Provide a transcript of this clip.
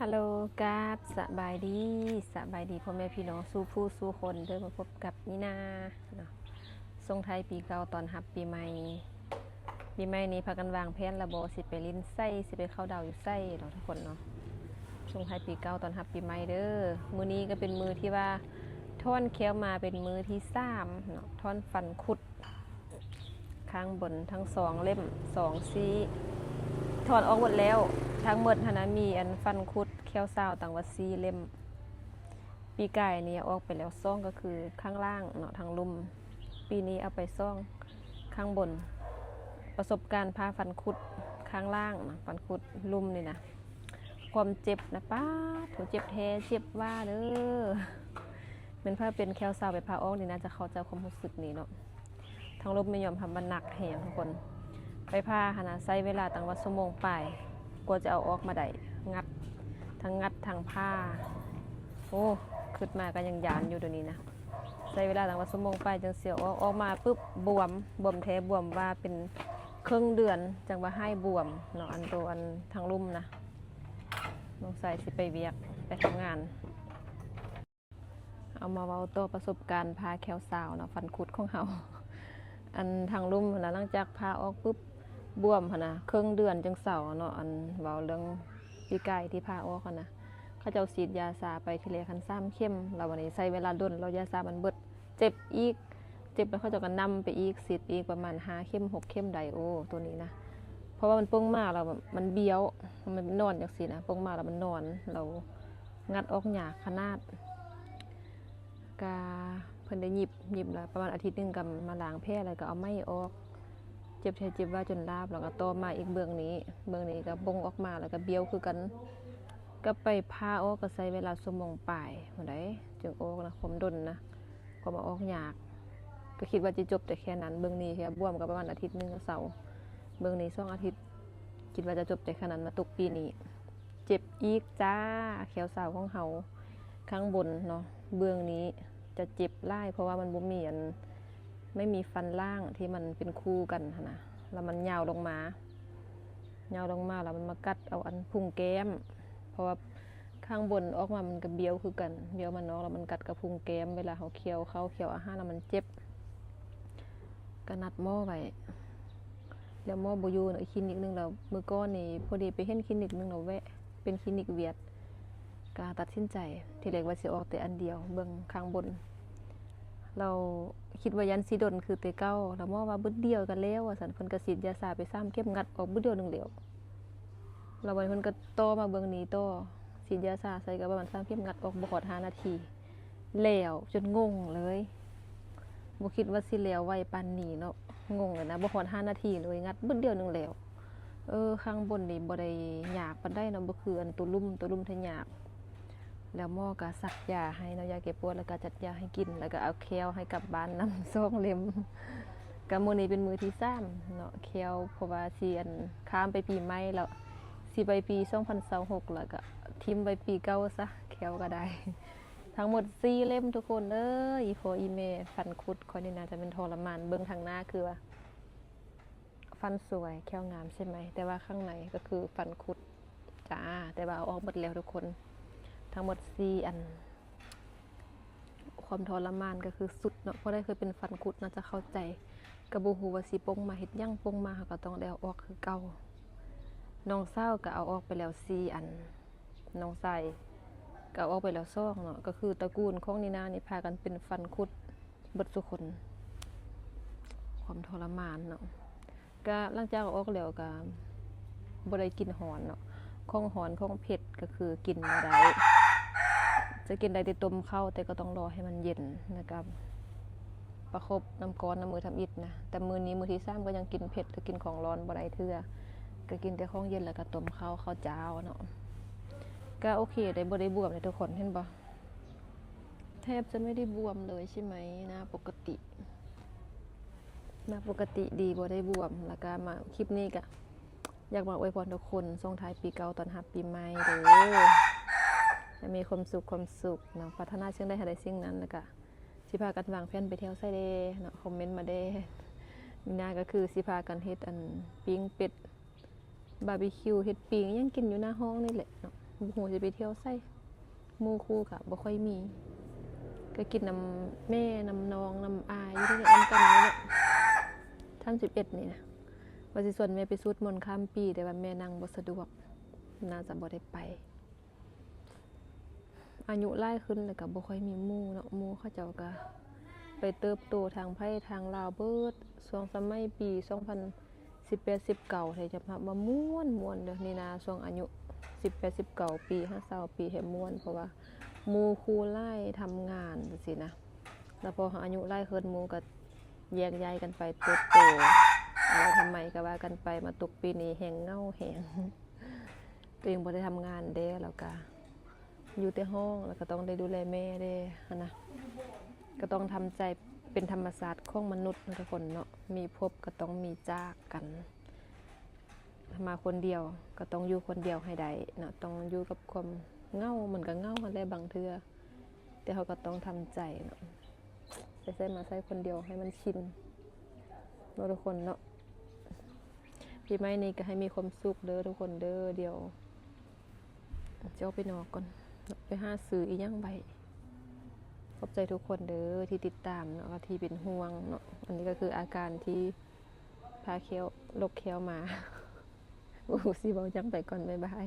ຮັລໂຫຼ ກາບສະບາຍດີ ສະບາຍດີພໍ່ແມ່ພີ່ນ້ອງສູ່ຜູ້ສູ່ຄົນເດີ ມາພົບກັບມີນາເນາະ. ສົ່ງທ້າຍປີເກົ່າຕ້ອນຮັບປີໃໝ່. ປີໃໝ່ນີ້ພາກັນວາງແຜນລະບໍ່ ຊິໄປຫຼິ້ນໃສ ຊິໄປເຂົ້າດາວຢູ່ໃສເນາະທຸກຄົນເນາະ. ສົ່ງທ້າຍປີເກົ່າຕ້ອນຮັບປີໃໝ່ເດີ. ມື້ນີ້ກໍເປັນມື້ທີ່ວ່າຖອນແຂ້ວມາເປັນມື້ທີສາມເນາະ ຖອນຟັນຄຸດ ຂ້າງບົນທັງສອງເຫຼັ້ມ ສອງ ສີ່ ຖອນອອກໝົດແລ້ວ. ທັງໝົດຫັ້ນນະ ມີອັນຟັນຄຸດແຂ້ວຊາວ ຕັ້ງວ່າສີ່ເຫຼັ້ມ. ປີກາຍນີ້ອອກໄປແລ້ວສອງ ກໍຄືຂ້າງລ່າງເນາະ ທາງລຸ່ມ. ປີນີ້ເອົາໄປສອງ ຂ້າງບົນ. ປະສົບການຜ່າຟັນຄຸດຂ້າງລ່າງນະ ຟັນຄຸດລຸ່ມນີ້ນະ ຄວາມເຈັບນະ ປາດໂທ້ ເຈັບແທ້ເຈັບວ່າເດີ. ແມ່ນໃຜເປັນແຂ້ວຊາວໄປຜ່າອອກນີ້ ໜ້າຈະເຂົ້າໃຈຄວາມຮູ້ສຶກນີ້ເນາະ. ທາງລົບແມ່ນຍອມຮັບວ່າໜັກແຮງທຸກຄົນ. ໄປຜ່າຫັ້ນນະ ໃຊ້ເວລາຕັ້ງວ່າຊົ່ວໂມງປາຍ ກວ່າຈະເອົາອອກມາໄດ້. ງັດ ທັງງັດທັງຜ່າ ໂອ້ ຄິດມາກໍຍັງຢ້ານຢູ່ດຽວນີ້ນະ. ໃຊ້ເວລາຕັ້ງວ່າຊົ່ວໂມງປາຍຈຶ່ງຊິເອົາອອກ. ອອກມາປຶບ ບວມ ບວມແທ້ບວມວ່າ ເປັນເຄິ່ງເດືອນຈັ່ງວ່າຫາຍບວມເນາະ. ອັນໂຕ ອັນທາງລຸ່ມນະ ນ້ອງຊາຍຊິໄປວຽກ ໄປທຳງານ. ເອົາມາເວົ້າຕໍ່ປະສົບການຜ່າແຂ້ວຊາວເນາະ ຟັນຄຸດຂອງເຮົາ. ອັນທາງລຸ່ມຫັ້ນນະ ຫຼັງຈາກຜ່າອອກປຶບ ບວມຫັ້ນນະ ເຄິ່ງເດືອນຈຶ່ງເຊົາເນາະ. ອັນເວົ້າເລື່ອງປີກາຍທີ່ຜ່າອອກຫັ້ນນະ ເຂົາເຈົ້າສີດຢາຊາໄປທີແລກຫັ້ນສາມເຂັມ ແລ້ວບັດນີ້ໃຊ້ເວລາດົນ ແລ້ວຢາຊາມັນເບິດ ເຈັບອີກ ເຈັບແລ້ວເຂົາເຈົ້າກໍນຳໄປອີກ ສີດໄປອີກປະມານຫ້າເຂັມ ຫົກເຂັມໄດ້. ໂອ້ ໂຕນີ້ນະ ເພາະວ່າມັນປົງມາແລ້ວມັນບ້ຽວ ມັນນອນຈັ່ງຊີ້ນະ ປົງມາແລ້ວມັນນອນ ແລ້ວ ງັດອອກຍາກຂະໜາດ. ກະເພິ່ນໄດ້ຫຍິບ ຫຍິບແລ້ວປະມານອາທິດໜຶ່ງກໍມາລ້າງແຜ ແລ້ວກໍເອົາໄມ້ອອກ. ເຈັບແທ້ເຈັບວ່າຈົນລາບ ແລ້ວກໍຕໍ່ມາອີກເບື້ອງນີ້ ເບື້ອງນີ້ກໍປົງອອກມາ ແລ້ວກໍບ້ຽວຄືກັນ. ກໍໄປຜ່າອອກ ກໍໃຊ້ເວລາຊົ່ວໂມງປາຍພຸ້ນໃດ ຈຶ່ງອອກນະ ຄວາມດົນນະ ຄວາມເອົາອອກຍາກ. ກໍຄິດວ່າຈະຈົບແຕ່ແຄ່ນັ້ນ ເບື້ອງນີ້ແຄ່ບວມ ກໍປະມານອາທິດໜຶ່ງກໍເຊົາ. ເບື້ອງນີ້ສອງອາທິດ ຄິດວ່າຈະຈົບແຕ່ແຄ່ນັ້ນ ມາຕົກປີນີ້ ເຈັບອີກຈ້າ ແຂ້ວຊາວຂອງເຮົາ ຂ້າງບົນເນາະ ເບື້ອງນີ້ຈະເຈັບຫຼາຍ ເພາະວ່າມັນບໍ່ມີອັນ ໄມ່ມີຟັນລ່າງທີ່ມັນເປັນຄູ່ກັນຫັ້ນນະ ແລ້ວມັນຍາວລົງມາ ຍາວລົງມາ ແລ້ວມັນມາກັດເອົາອັນພຸງແກ້ມ ເພາະວ່າຂ້າງບົນອອກມາມັນກໍບ້ຽວຄືກັນ ບ້ຽວມານອກ ແລ້ວມັນກັດກັບພຸງແກ້ມ ເວລາເຮົາຄ້ຽວເຂົ້າ ຄ້ຽວອາຫານ ແລ້ວມັນເຈັບ ກໍນັດໝໍໄວ້. ແລ້ວໝໍບໍ່ຢູ່ເນາະ ອີກຄລີນິກໜຶ່ງ ແລ້ວມື້ກ່ອນນີ້ພໍດີໄປເຫັນຄລີນິກໜຶ່ງ ແລ້ວແວະ ເປັນຄລີນິກຫວຽດ ກໍຕັດສິນໃຈ ທີແລກວ່າຊິອອກແຕ່ອັນດຽວ ເບື້ອງຂ້າງບົນ ແລ້ວຄິດວ່າຢ້ານຊິດົນຄືແຕ່ເກົ່າ ແລ້ວໝໍວ່າບຶດດຽວກໍແລ້ວວ່າຊັ້ນ ເພິ່ນກໍສີດຢາຊາໄປສາມເຂັມ ງັດອອກບຶດດຽວໜຶ່ງແລ້ວ. ແລ້ວບັດນີ້ເພິ່ນກໍຕໍ່ມາເບື້ອງນີ້ຕໍ່ ສີດຢາຊາໃສ່ກໍປະມານສາມເຂັມ ງັດອອກບໍ່ຮອດຫ້ານາທີ ແລ້ວ ຈົນງົງເລີຍ ບໍ່ຄິດວ່າຊິແລ້ວໄວປານນີ້ເນາະ ງົງເລີຍນະ ບໍ່ຮອດຫ້ານາທີເລີຍ ງັດບຶດດຽວໜຶ່ງແລ້ວ. ເອີ ຂ້າງບົນນີ້ບໍ່ໄດ້ຍາກປານໃດເນາະ ບໍ່ຄືອັນໂຕລຸ່ມ ໂຕລຸ່ມແທ້ຍາກ. ແລ້ວໝໍກໍສັກຢາໃຫ້ເນາະ ຢາແກ້ປວດ ແລ້ວກໍຈັດຢາໃຫ້ກິນ ແລ້ວກໍເອົາແຂ້ວໃຫ້ກັບບ້ານນຳສອງເຫຼັ້ມ. ກໍມື້ນີ້ເປັນມື້ທີສາມເນາະ ແຂ້ວ ເພາະວ່າຊິອັນ ຂ້າມໄປປີໃໝ່ແລ້ວ ຊິໄປປີສອງພັນຊາວຫົກ ແລ້ວກໍຖິ້ມໄວ້ປີເກົ່າຊະ ແຂ້ວກໍໄດ້. ທັງໝົດສີ່ເຫຼັ້ມທຸກຄົນເອີຍ ອີ່ພໍ່ອີ່ແມ່ ຟັນຄຸດຂ້ອຍນີ້ໜ້າຈະແມ່ນທໍລະມານ ເບິ່ງທາງໜ້າຄືວ່າຟັນສວຍ ແຂ້ວງາມໃຊ່ໄໝ ແຕ່ວ່າຂ້າງໃນກໍຄືຟັນຄຸດຈ້າ ແຕ່ວ່າເອົາອອກໝົດແລ້ວທຸກຄົນ ທັງໝົດສີ່ອັນ. ຄວາມທໍລະມານກໍຄືສຸດເນາະ ຜູ້ໃດເຄີຍເປັນຟັນຄຸດໜ້າຈະເຂົ້າໃຈ ກໍບໍ່ຮູ້ວ່າຊິປົງມາເຮັດຫຍັງ ປົງມາເຮົາກໍຕ້ອງໄດ້ເອົາອອກຄືເກົ່າ. ນ້ອງສາວກໍເອົາອອກໄປແລ້ວສີ່ອັນ ນ້ອງຊາຍກໍເອົາອອກໄປແລ້ວສອງເນາະ ກໍຄືຕະກູນຂອງນີນານີ້ພາກັນເປັນຟັນຄຸດເບິດສູ່ຄົນ ຄວາມທໍລະມານເນາະ. ກະຫຼັງຈາກເອົາອອກແລ້ວກະບໍ່ໄດ້ກິນຮ້ອນເນາະ ຂອງຮ້ອນຂອງເຜັດກໍຄືກິນບໍ່ໄດ້ ຈະກິນໄດ້ແຕ່ຕົ້ມເຂົ້າ ແຕ່ກໍຕ້ອງລໍໃຫ້ມັນເຢັນ ແລ້ວກະປະຄົບນ້ຳກ້ອນນ້ຳມືທຳອິດນະ ແຕ່ມື້ນີ້ມື້ທີສາມກໍຍັງກິນເຜັດ ກໍກິນຂອງຮ້ອນບໍ່ໄດ້ເທື່ອ ກໍກິນແຕ່ຂອງເຢັນ ແລ້ວກໍຕົ້ມເຂົ້າ ເຂົ້າຈ້າວເນາະ ກະໂອເຄເດ້ ບໍ່ໄດ້ບວມເດ້ທຸກຄົນ ເຫັນບໍ່? ແທບຈະໄມ່ໄດ້ບວມເລີຍໃຊ່ໄໝ? ໜ້າປົກກະຕິ ໜ້າປົກກະຕິດີ ບໍ່ໄດ້ບວມ. ແລ້ວກະມາຄລິບນີ້ກະຢາກມາອວຍພອນທຸກຄົນ ສົ່ງທ້າຍປີເກົ່າຕ້ອນຮັບປີໃໝ່ເດີ ໃຫ້ມີຄວາມສຸກ ຄວາມສຸກເນາະ ປາດຖະໜາສິ່ງໃດໃຫ້ໄດ້ສິ່ງນັ້ນ. ແລ້ວກະຊິພາກັນວາງແຜນໄປທ່ຽວໃສແດ່ເນາະ ຄອມເມັນມາແດ່. ມີໜ້າກໍຄືຊິພາກັນເຮັດອັນ ປີ້ງເປັດ ບາບີຄິວ ເຮັດປີ້ງຫຍັງກິນຢູ່ໜ້າຫ້ອງນີ້ແຫຼະເນາະ ບໍ່ຮູ້ຊິໄປທ່ຽວໃສ ໝູ່ຄູ່ກໍບໍ່ຄ່ອຍມີ ກໍກິນນຳແມ່ ນຳນ້ອງ ນຳອ້າຍຢູ່ນີ້ແຫຼະ ນຳກັນນີ້ແຫຼະ. ທາມສິບເອັດນີ້ນະ ວ່າຊິຊວນແມ່ໄປສູດມົນຂ້າມປີ ແຕ່ວ່າແມ່ນັ່ງບໍ່ສະດວກ ໜ້າຈະບໍ່ໄດ້ໄປ. ອາຍຸຫຼາຍຂຶ້ນແລ້ວກໍບໍ່ຄ່ອຍມີໝູ່ເນາະ ໝູ່ເຂົາເຈົ້າກໍໄປເຕີບໂຕທາງໃຜທາງລາວເບິດ. ຊ່ວງສະໄໝປີສອງພັນສິບແປດ ສິບເກົ້າ ແທ້ ຍອມຮັບວ່າມ່ວນ ມ່ວນເດີ້ ນີ້ນາ ຊ່ວງອາຍຸສິບແປດ ສິບເກົ້າປີ ຫາ ຊາວປີ ແທ້ມ່ວນ ເພາະວ່າໝູ່ຄູ່ຫຼາຍ ທຳງານຈັ່ງຊີ້ນະ. ແລ້ວພໍເຮົາອາຍຸຫຼາຍຂຶ້ນ ໝູ່ກໍແຍກຍ້າຍກັນໄປເຕີບໂຕ ອາໄລທຳໄມກໍວ່າກັນໄປ ມາຕົກປີນີ້ແຮ່ງເຫງົາແຮງ ຕົວເອງບໍ່ໄດ້ທຳງານເດ້ ແລ້ວກະຢູ່ແຕ່ຫ້ອງ ແລ້ວກະຕ້ອງໄດ້ດູແລແມ່ເດ້ຫັ້ນນະ ກະຕ້ອງທຳໃຈ ເປັນທຳມະຊາດຂອງມະນຸດເນາະທຸກຄົນເນາະ ມີພົບກະຕ້ອງມີຈາກກັນ ມາຄົນດຽວກະຕ້ອງຢູ່ຄົນດຽວໃຫ້ໄດ້ເນາະ ຕ້ອງຢູ່ກັບຄວາມເຫງົາ ມັນກະເຫງົາຫັ້ນແຫຼະບາງເທື່ອ ແຕ່ເຮົາກໍຕ້ອງທຳໃຈເນາະ ໄປໃສມາໃສຄົນດຽວໃຫ້ມັນຊິນເນາະທຸກຄົນເນາະ. ປີໃໝ່ນີ້ກໍໃຫ້ມີຄວາມສຸກເດີທຸກຄົນເດີ ດຽວຈະອອກໄປນອກກ່ອນ ໄປຫາຊື້ອີ່ຫຍັງໄວ້. ຂອບໃຈທຸກຄົນເດີທີ່ຕິດຕາມເນາະ ທີ່ເປັນຫ່ວງເນາະ. ອັນນີ້ກໍຄືອາການທີ່ພາແຂ້ວ ລົກແຂ້ວມາ ບໍ່ຮູ້ຊິເວົ້າຫຍັງ ໄປກ່ອນ ບາຍບາຍ.